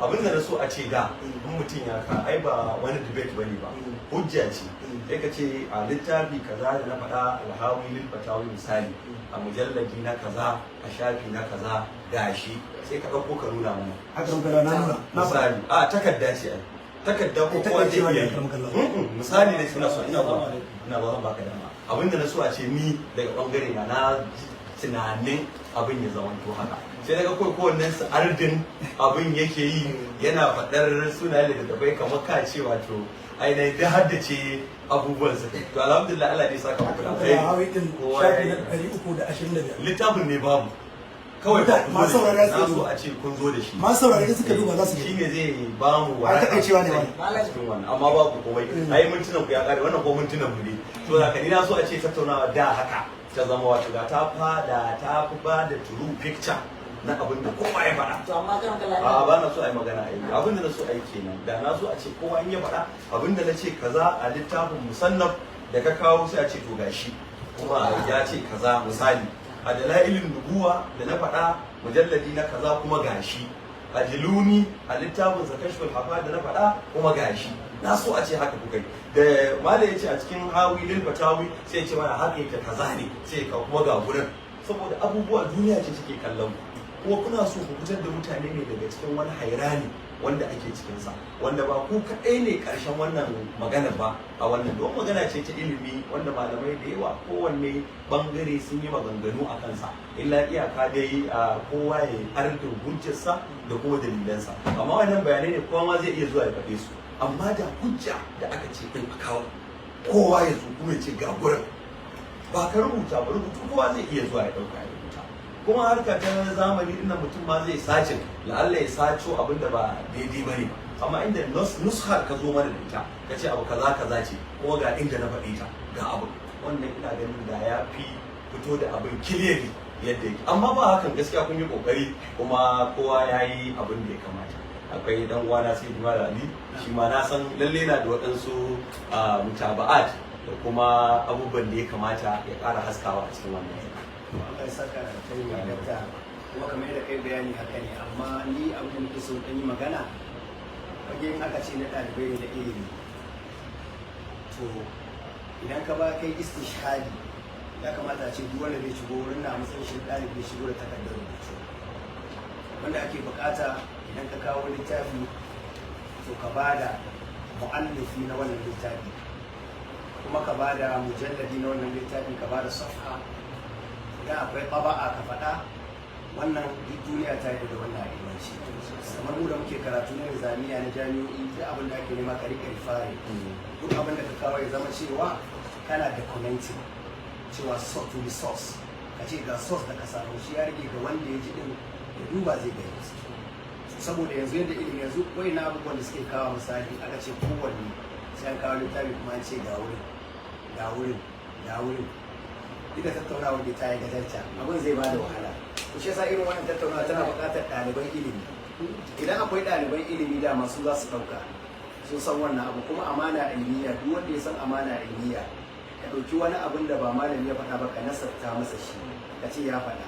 abin da na so a ce da in mutum ya ka ai ba wani debate bane ba, hujja ce. Sai ka ce a littafi kaza da na faɗa, Alhawi lil Fatawi misali, a mujalladi na kaza, a shafi na kaza, gashi, sai ka ɗauko ka nuna mana. Haka muka na nuna. Na faɗa. Misali a takarda ce, ai takarda ko Eh, kowa takarda zai ce iya yi. wannan karmakallah. Mm-mm, misali da suna so ina ba ina ba zan baka dama. Abin da na so a ce ni daga bangare na, na ji tunanin abin ya zamanto haka, sai daga kawai kowannen su ardin abin yake yi, yana faɗar sunayen littattafai kamar ka ce wato ainihin da haddace abubuwan su. To alhamdulillah, Allah ne saka muku da alkhairi. Alhawi din Kowa ya shafi yi. na 325. Littafin ne babu kawai ba ku Masu zo da saurare shi. su Na so duba. a ce kun zo da shi. Masu saurare suka duba za su gani. Shi ne zai ba mu Ai, takaicewa ne wannan. cikin wannan, amma babu komai, ai mintunan ku ya kare, wannan ko mintunan mu ne. To da ni na so a ce tattaunawa da haka ta zama, wato da ta fada ta fi ba da true picture. na abin da kowa ya faɗa. To amma kan kala A ba na so a yi magana a yi abin da na so a yi kenan. Da na so a ce kowa in ya faɗa abin da na ce kaza a littafin musannaf da ka kawo, sai a ce to gashi kuma ya ce kaza. Misali, a Dalailin Nubuwa da na faɗa, mujalladi na kaza, kuma gashi a Jiluni a littafin sa Kashful Hafa da na faɗa, kuma gashi. Na so a ce haka kuka yi. Da malam ya ce a cikin Hawi lil Fatawi, sai ya ce mana haka yake, kaza ne, sai ka kuma ga gurin. Saboda abubuwa duniya ce take kallon ku, kuma kuna so ku fitar da mutane ne daga cikin wani hairani wanda ake cikinsa, wanda ba ku kaɗai ne ƙarshen wannan magana ba a wannan, don magana ce ta ilimi wanda malamai da yawa, kowanne bangare, sun yi maganganu a kansa. Illa iyaka dai a kowa ya ardin hujjarsa da kuma dalilansa. Amma wannan bayanai ne kowa ma zai iya zuwa ya faɗe su. Amma da hujja da aka ce in a kawo, kowa ya zo kuma ya ce ga gurin, ba ka rubuta ba. Rubutu kowa zai iya zuwa ya ɗauka ya rubuta. Kuma harka ta zamani dinnan, mutum ma zai sace, la'alla ya saco abin da ba daidai ba ne. Amma inda nushar ka zo mana da ita, ka ce abu kaza kaza ce, kuma ga inda na faɗe ta, ga abu wannan, ina ganin da ya fi fito da abin clearly yadda yake. Amma ba hakan, gaskiya kun yi kokari kuma kowa ya yi abin da ya kamata. Akwai dan uwana sai Jumar Ali, shi ma na san lalle na da waɗansu mutaba'at da kuma abubuwan da ya kamata ya ƙara haskawa a cikin wannan. Allah ya saka da kai mai dakta. Kuma kamar yadda kai bayani haka ne, amma ni abin da nake so dan yi magana, fage in aka ce na ɗalibai ne na ilimi, to idan ka ba kai istishhadi, ya kamata a ce duk wanda zai shigo wurin na a matsayin shi ɗalibi ya shigo da takardar rubutu. Wanda ake bukata, idan ka kawo littafi, to ka ba da mu'allifi na wannan littafi, kuma ka ba da mujalladi na wannan littafi, ka ba da safha, idan akwai taba'a ka faɗa. Wannan duk duniya ta yi da wannan a ilmanci. Kamar mu da muke karatu na nizamiya na jami'o'i, duk abin da ake nema ka rika referring, duk abin da ka kawo ya zama cewa kana documenting cewa so to the source, ka ce ga source da ka samu shi. Ya rage ga wanda ya ji din ya duba zai gani. Saboda yanzu yadda ilimi yanzu, wai na abubuwan da suke kawo, misali aka ce kowanne sai an kawo littafi, kuma an ce ga wurin, ga wurin, ga wurin, duka tattaunawa da ta yi gajarta, abin zai bada wahala. To shi yasa irin wannan tattaunawa tana buƙatar ɗaliban ilimi. Idan akwai ɗaliban ilimi, dama su za su ɗauka, sun san wannan abu. Kuma amana ilmiya, duk wanda ya san amana ilmiya, ka ɗauki wani abin da ba malami ya faɗa ba ka nasabta masa shi, ka ce ya faɗa,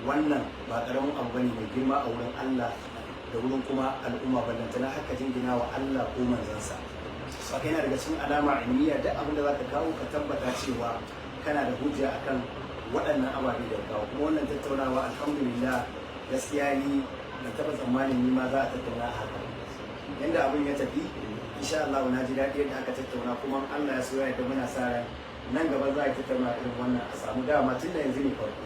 wannan ba ƙaramin abu bane mai girma a wurin Allah da wurin kuma al'umma, ballantana haka jingina wa Allah ko manzansa. Saka yana daga cikin alama ilmiya, duk abin da zaka kawo ka tabbata cewa kana da hujja akan waɗannan ababe da kawo. Kuma wannan tattaunawa, alhamdulillah, gaskiya ni ban taɓa tsammanin ni ma za a tattauna a haka yanda abin ya tafi. Insha Allah na ji daɗi yadda aka tattauna, kuma Allah ya so ya yarda, muna sa ran nan gaba za a tattauna irin wannan, a samu dama. Tun da yanzu ne farko,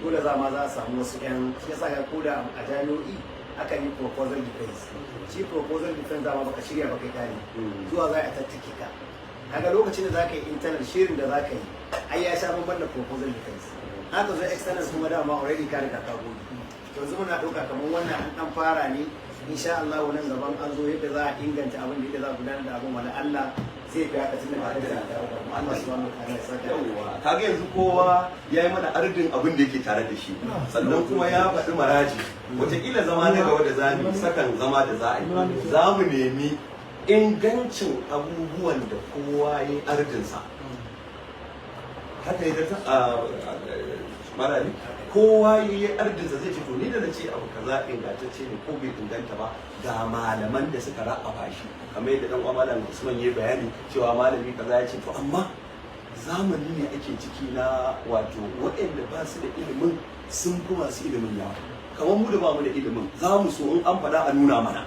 dole za ma za a samu wasu yan. Shi yasa ga koda a jami'o'i akan yi proposal defense. Shi proposal defense, dama baka shirya ba kai ɗalibi, zuwa za a tattake ka. Kaga lokacin da za ka yi internal, shirin da za ka yi ai ya sha bamban da proposal defense. Haka zo external kuma, dama already ka riga ka goge. Yanzu muna ɗauka kamar wannan an ɗan fara ne. Insha Allah nan gaban an zo yadda za a inganta abin da yadda za a gudanar da abin, wani Allah zai fi haka, tunda ba da Allah subhanahu wa ta'ala ya saka. Yawwa, kaga yanzu kowa ya yi mana ardin abin da yake tare da shi, sannan kuma ya faɗi maraji. Wataƙila zama na gaba da za mu yi, sakan zama da za a yi, za mu nemi ingancin abubuwan da kowa ya yi ardinsa. Haka ya ta marali, kowa ya yi ardinsa, zai ce to ni da na ce abu kaza ingantacce ne ko bai inganta ba, ga malaman da suka ra'afa shi, kamar yadda dan uwa malam Usman ya bayani cewa malami kaza ya ce. To amma zamani ne ake ciki na wato waɗanda ba su da ilimin sun fi masu ilimin yawa. Kamar mu da ba mu da ilimin, za mu so in an faɗa a nuna mana,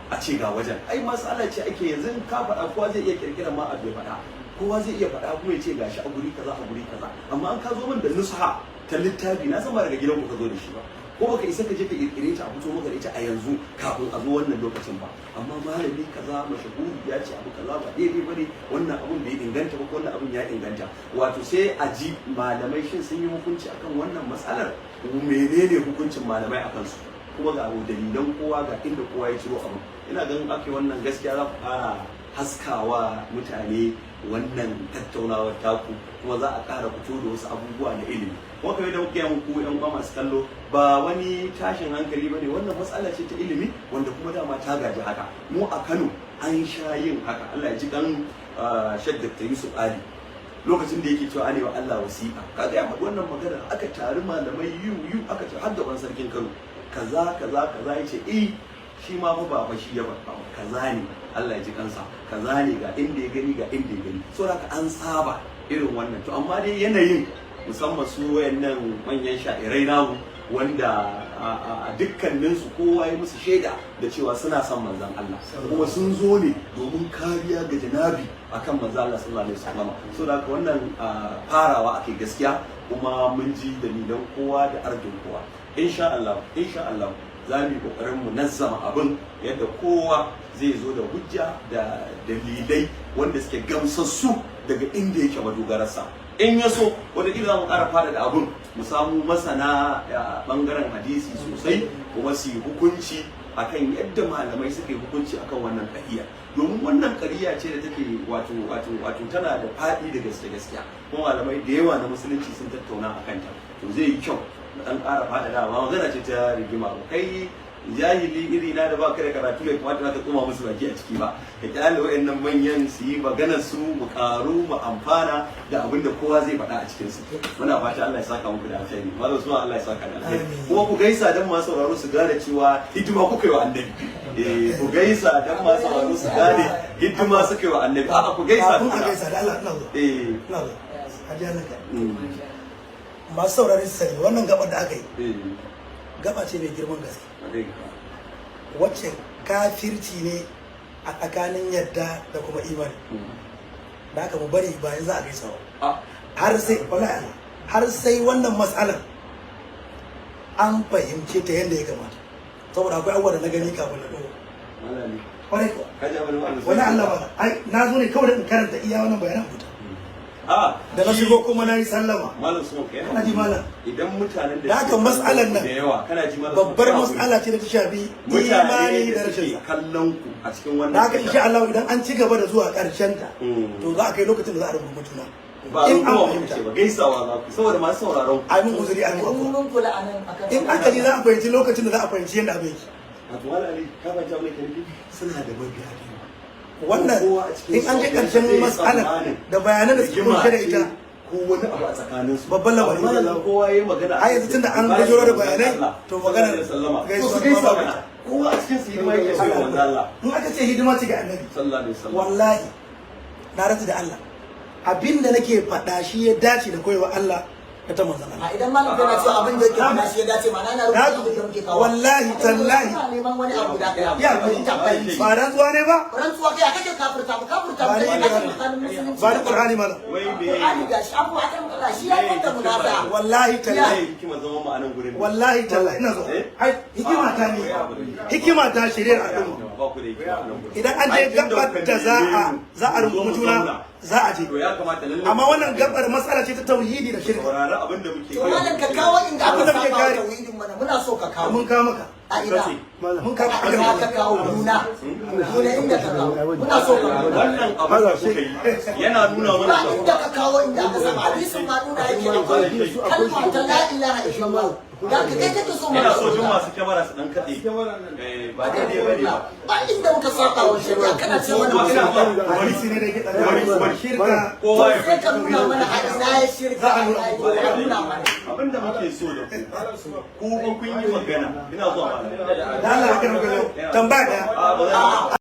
a ce ga wajen. Ai matsala ce ake yanzu, in ka faɗa kowa zai iya kirkirar ma abu ya faɗa, kowa zai iya faɗa kuma ya ce gashi a guri kaza, a guri kaza. Amma an ka zo min da nusha ta littafi, na san ba daga gidan ku ka zo da shi ba, ko baka isa ka je ka kirkire ta a fito maka da ita a yanzu kafin a zo wannan lokacin ba. Amma malami kaza mashahuri ya ce abu kaza ba daidai bane, wannan abun bai inganta ba ko wannan abun ya inganta, wato sai a ji malamai shin sun yi hukunci akan wannan matsalar, menene hukuncin malamai akan su, kuma ga dalilan kowa, ga inda kowa ya ciro abu. Ina ganin ake wannan, gaskiya za ku ƙara Haskawa mutane wannan tattaunawar taku, kuma za a ƙara fito da wasu abubuwa na ilimi. Kuma kamar yadda muke yi muku, yan uwa masu kallo, ba wani tashin hankali bane. Wannan matsala ce ta ilimi wanda kuma dama ta gaji haka. Mu a Kano an sha yin haka. Allah ya ji kan Sheikh Dr. Yusuf Ali, lokacin da yake cewa anewa Allah wasiƙa, kaga ya faɗi wannan magana, aka tari malamai yu yu, aka ce har gaban sarkin Kano, kaza kaza kaza. Yace eh, shi ma fa ba fa shi ya faɗa ba, kaza ne, Allah ya ji kansa, kaza ne, ga inda ya gani, ga inda ya gani. So haka an saba irin wannan. To amma dai yanayin musamman su wayannan manyan sha'irai namu, wanda a dukkaninsu kowa ya musu shaida da cewa suna son manzon Allah, kuma sun zo ne domin kariya ga janabi akan manzon Allah sallallahu alaihi wasallam. So da haka wannan farawa ake gaskiya, kuma mun ji dalilan kowa da ardin kowa. Insha Allah, insha Allah, za mu yi kokarin mu nazzama abin yadda kowa zai zo da hujja da dalilai wanda suke gamsassu daga inda yake madogararsa. In ya so, wataƙila za mu ƙara fada da abun, mu samu masana a ɓangaren hadisi sosai, kuma su yi hukunci akan yadda malamai suka yi hukunci akan wannan ƙariya, domin wannan ƙariya ce da take wato tana da faɗi da gaske gaskiya, kuma malamai da yawa na musulunci sun tattauna a kanta. To zai yi kyau mu ɗan ƙara faɗaɗa. Ba magana ce ta rigima ba. Kai jahili iri na da baka da karatu, bai kamata ka tsoma musu baki a ciki ba. Ka kyale wayannan manyan su yi maganar su, mu karu, mu amfana da abin da kowa zai faɗa a cikin su. Muna fata Allah ya saka muku da alkhairi. Malam Usman, Allah ya saka da alkhairi. Kuma ku gaisa dan masu sauraro su gane cewa hidima kuka yi wa annabi. Eh, ku gaisa dan masu sauraro su gane hidima suka yi wa annabi. A'a, ku gaisa. Kafin a gaisa da Allah, ina zuwa. Eh. Ina zuwa. Hajiya nan, masu saurare su sani, wannan gabar da aka yi gaba ce mai girman gaske, wacce kafirci ne a tsakanin yadda da kuma imani. Da aka mu bari ba yanzu za a gaisa ba, har sai, wallahi Allah, har sai wannan matsalar an fahimce ta yadda ya kamata, saboda akwai abubuwa da na gani kafin na ɗoro. Kwarai kuwa. Wani Allah ba, ai na zo ne kawai da in karanta iya wannan bayanan huta da na shigo, kuma na yi sallama. Malam Usman, kai Kana ji, malam? Idan mutanen da Da haka suke mas'alar nan da yawa, kana ji, malam Usman, babbar kai hakuri. matsala ce da ta shafi Mutane imani da da rashin suke sa. kallon ku a cikin wannan Da haka insha Allah, idan an ci gaba da zuwa ƙarshen ta, to za a kai lokacin da za a rungumi juna Ba in an runguma muka fahimta. ce ba, gaisawa za ku, saboda masu sauraron ku. Ai mun uzuri, ai mun In afuwa. mun kula a nan akan In aka ji, za a fahimci lokacin da za a fahimci yadda abin yake. Wato Malam Ali, ka fahimci abin da ke nufi, suna da mabiya da yawa. Wannan Kowa a cikin in an je su ƙarshen zai yi mas'alar tsammanin da bayanan da suke rigima kunshe da ce ita, ko wani abu a tsakanin su. Babban lamari. Amma yanzu kowa yayi magana. Ai yanzu tunda an gajero da bayanai, to maganar gaisuwa gaisuwa su gaisa babu mana. ita. Kowa a cikin su hidima yake so ya manzo Allah In aka ce hidima ce ga annabi, sallallahu alaihi wasallam, wallahi na rantsa da Allah, abinda nake faɗa shi ya dace da koyewa Allah da ta manzon Allah. A idan malam yana cewa abin da yake faɗa shi ya dace, ma'ana yana rubuta abin da muke kawo. Wallahi, tallahi. Ina neman wani abu da ɗaya. Ya Fahimta, fahimta. ba rantsuwa ne ba. Rantsuwa kai kake kafirta mu, kafirta mu Ba ni kai ne kake ba. tsakanin musulunci. Ba ni Qur'ani, malam. Wai me Qur'ani gashi abu akan Allah shi ya kwanta munasa. Wallahi tallahi. Me hikima zama mu a nan gurin? Wallahi tallahi, ina zo. Eh? Ai hikima ta ne, hikima ta shirye al'umma. Ba ku da hikima a nan gurin. Idan an je Ai, tunda gabar kuka da za a neme mu, za a mu zo rungumi mu juna, zauna. za a je. To ya kamata lalle Amma wannan gabar matsala ce ta tauhidi da shirka. Saurari abin da muke To malam, ka kawo inda Abin aka da muke saba wa kare. tauhidin mana, muna so ka kawo. Mun kawo maka. A ina? Mun kawo A maka. ina ka kawo? Nuna. Nuna inda ka kawo. Muna so ka nuna. Wannan abin da kuka yi yana nuna mana Ba cewa inda ka kawo inda aka saba, hadisin ma nuna yake akwai kalma ta la ilaha illallah. Da ka kai kake so Ina mana. so duk masu kyamara su dan katse. Eh, ba daidai bane ba. Ba inda muka saba wa shari'a, kana ce mana Kuma ina musulmi. zuwa, bari Hadisi ne da yake bari bari shirka. Kowa ya Sai ka nuna mana a ina ya shirka, Za a a nuna. ina ya nuna mana. Abinda muke so da ku, ku kun yi magana, ina zuwa malam. Da Allah ka tambaya daya. A ba zan